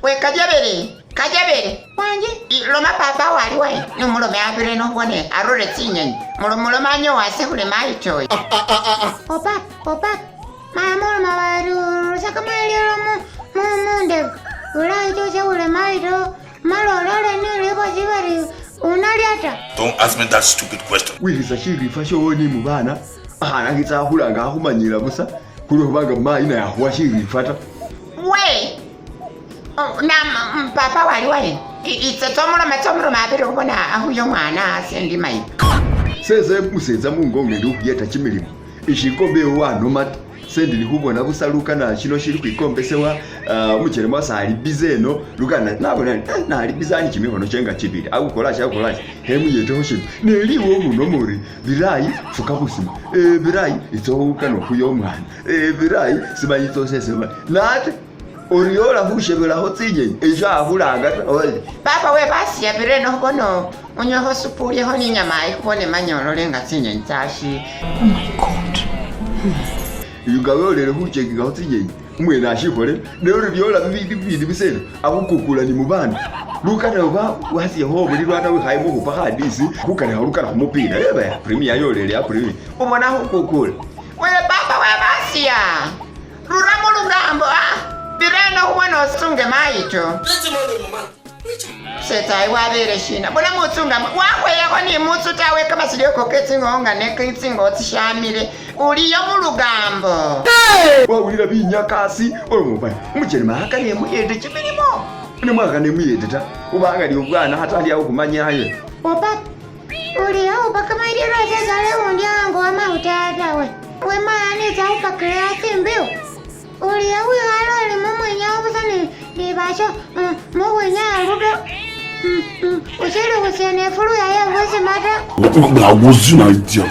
We kajabele, kajabele. Wanje, loma papa wali wayi. Numulome apire nokhubone arure tsinyenyi. Muloma anyowa asekhule mayi toyi. O papa, o papa. Maya muloma bari urusa kamayililo mu mu mundebe. Bulayi tosekhule mayi to. Mala olole nilibosi bari unalya ta. Don't ask me that stupid question. Wirisa shirifa showo ni mubana akhana ketsa akhula nga akhumanyila busa khulwokhubanga mayi naye akhuwa shirifa ta. We oh, na papa wali wayi itse tsomuloma tsomuloma apere khubona akhuya omwana ase ndi mayi. Sese musetsa mungo nga ndi khuyeta chimilimo eshikombe ewo wanoma ta sendi nikhubona busa lukana shino shili khwikombesewa umuchelema sali busy eno lukana nabona nali busy ani chimikhono chenga chibili akhukolasi akhukolasi khemuyetekho shino neliwe okhunoma ori birayi fuka busima birayi itsa khukana okhuya omwana birayi simanyi tsosesema nate ori yola khushebelakho tsinyenyi esho akhulanga ta Papa we basiya bire nokhubona unywekho supu ulyekho ninyama ikhubone manya olole nga tsinyenyi tsashi. Oh my God. Nga welele khuchekingakho tsinyenyi umwene ashikhole nori byola bibindi bibindi biseno akhukukula ni mubana lukana oba wasiyekho obulilwana wikhaye mukhupa khadisi khukanikha lukana khumupira eba ya premier yolele ya premier ubona khukukula. We papa we basiya rura mulugambo ah bireno khubona osunge mayi to. Setsayi wabele shina bona mutsunga wakhweyakho ni mutsu tawe kamasilyoko ketsingowo nga neketsingowo tsishamile uliyo mulugambo. Wawulila binyakasi olomubaya umuchelema akane emuyete chimilimo nemwakane emuyete ta ubanga ni ubwana khatali akhumanyaye. Opa uliyo upa kamayililo sesale undi ango wamauta tawe wemaya nitsa khupakila tsimbiwo uliyo wikhale oli mumwinyawo busa ni basho mukhwinyaya ludo ushili khusya nefuluya ye busima ta. I was an idea.